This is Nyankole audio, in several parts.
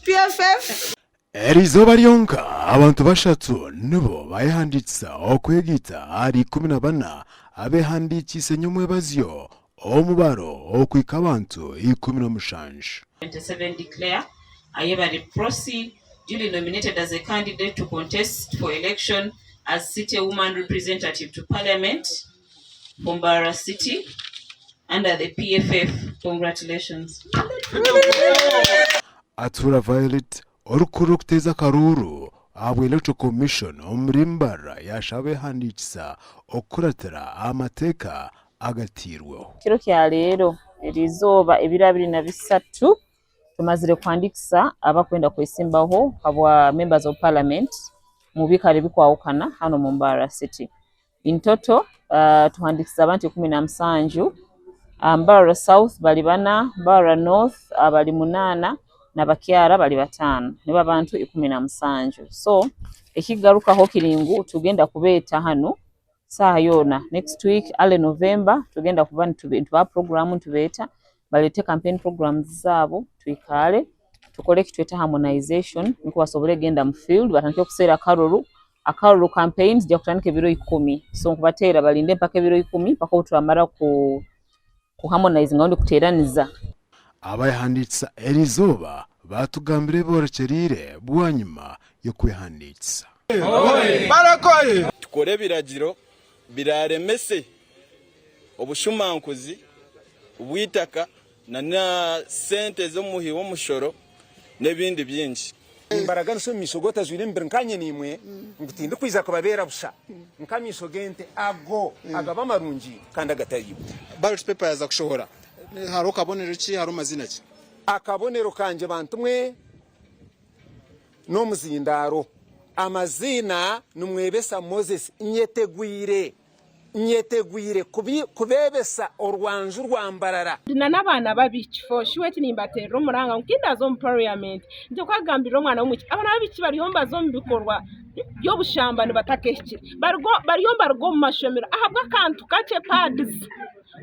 PFF. Eriizooba ryonka abantu bashatu nibo baayehandiikisa okwegaita ahari 14 abeehandiikiise nyomwebazyo omubaro okuhika abantu 17. 27 declare Ayebare Prossy duly nominated as a candidate to contest for election as City Woman Representative to Parliament for Mbarara City under the PFF. Congratulations. Atuura Violet, orikukurira okuteeza akaruuru ahabwa Electoral Commission omuri Mbarara yaashaba abeehandiikisa okukuratira amateeka agatairweho. Kiro kya leero eriizooba ebiro 23 tumazire kuhandiikisa abakwenda kwesimbaho habwa members of parliament mu biikaro ebikwahukana hanu omu Mbarara City. In total tuhandiikize abantu 17, Mbarara South bari bana, Mbarara North bari munaana na bakyara bari bataano nibo abantu 17. So ekikugarukaho kiri ngu tugenda kubeeta hanu saaha yoona next week early November tugenda kuba nitubaha program nitubeeta bareete campaign programs zaabo twikaare tukore ekitweta harmonization nikwo basobole kugenda mu field batandike kuseera akaruru Akaruru campaign zija kutandika ebiro ikumi so nkubateera barinde mpaka ebiro ikumi mpaka obu turamara ku ku harmonizinga rundi kuteeraniza. Abayehandiikisa eriizooba baatugambira ebi boorekyereire bwanyima y'okwehandiikisa. Tukore ebiragiro biraaremese obushumankuzi bw'eitaka na sente z'omuhi w'omushoro n'ebindi bingi. Nimbaraganisa omu maisho g'otajwaire mibiri nkaanye naimwe, ngu tindikwija kubabeera busha nk'amaisho g'ente ago agaba amarungi kandi agatariyo. Ballot paper yaaza kushohora, hariho kabonero ki, hariho maziina ki? Akabonero kangye bantu mwe n'omuzindaaro. Amaziina ni Mwebesa Moses. Nyetegwire. Nyetegwire kubeebesa orwanju rwa Mbarara. Ndi na n'abaana b'abaishiki for sure eki nimbateerera omuranga ngu tindaza omu parliament nti okagambirira omwana w'omwishiki abaana b'abaishiki bariyo nibaza omu bikorwa by'obushambani batakahikire bariyo nibaruga omu mashomero ahabw'akantu kakye pads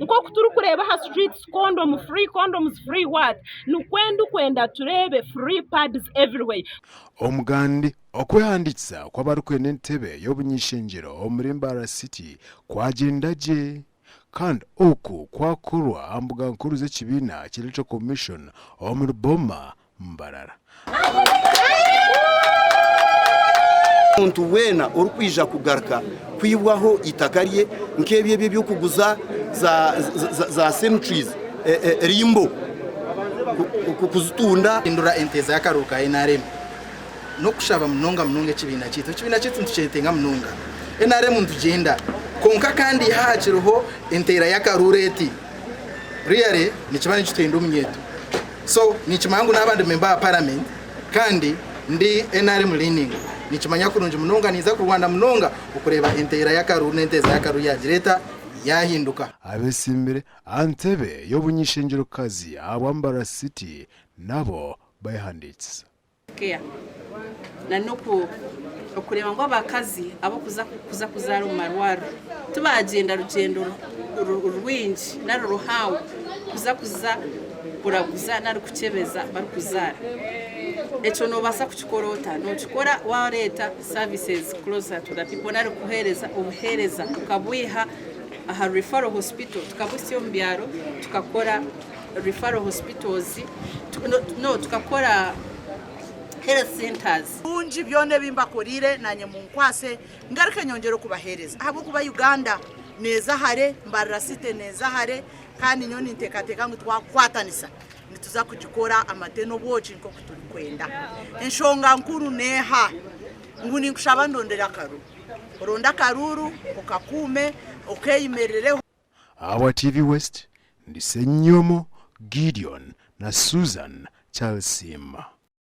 nk'oku turikureeba aha streets condom free condoms free what nikwo ndikwenda tureebe free pads everywhere. Omugandi Okwehandiikisa kw'abarikwenda entebe y'obuny'ishengyero omuri Mbarara City kwagyenda gye kandi oku kwakorwa aha mbuga nkuru z'ekibiina ky'Electoral Commission omuri Boma, Mbarara. Omuntu weena orikwija kugaruka kwibwaho eitaka rye nk'ebyo ebyo eby'okuguza za cemeteries limbo kuzitunda. Hindura enteeza y'akaruuru ka nrm. N'okushaba munonga munonga ekibiina kyaitu. Ekibiina kyaitu nitukyetenga munonga. NRM nitugyenda. Kwonka kandi haakiriho enteera y'akaruuru eti, really nikiba nikitwenda omunyeeto. So ninkimanya ngu naaba ndi member wa parliament kandi ndi NRM leaning, ninkimanya kurungi munonga ninza kurwana munonga okureeba enteera y'akaruuru n'enteeza y'akaruuru yaagira eta, yaahinduka. Abetsimbire aha ntebe y'obuny'eishengyerokazi ahabwa Mbarara City nabo bayehandiikisa. Care na n'oku okureeba ngu abakazi ab'okuza kuza kuzaara omu marwariro tibaagyenda rugyendo rwingi nari ruhango kuza kuza kuraguza nari kukyebeza barikuzaara. Ekyo noobaasa kukikora ota? Nookikora waareeta services closer to the people nari kuheereza obuheereza okabwiha aha referral hospital tukabuhitsya omu byaro tukakora referral hospitals no tukakora health centers. Birungi byona ebi mbakoreire naanye munkwase ngaruke nyongyere okubaheereza ahabw'okuba Uganda neeza hare, Mbarara City neeza hare kandi nyowe ninteekateeka ngu twakukwatanisa nituza kugikora amate n'obwoki nk'oku turikwenda. Enshonga nkuru n'eha? Ngu ninkushaba ndondere akaruru. Oronde akaruuru okakuume, okeeyimerereho. Ahabwa TV West, ndi Ssenyomo Gideon na Susan Chalsiima.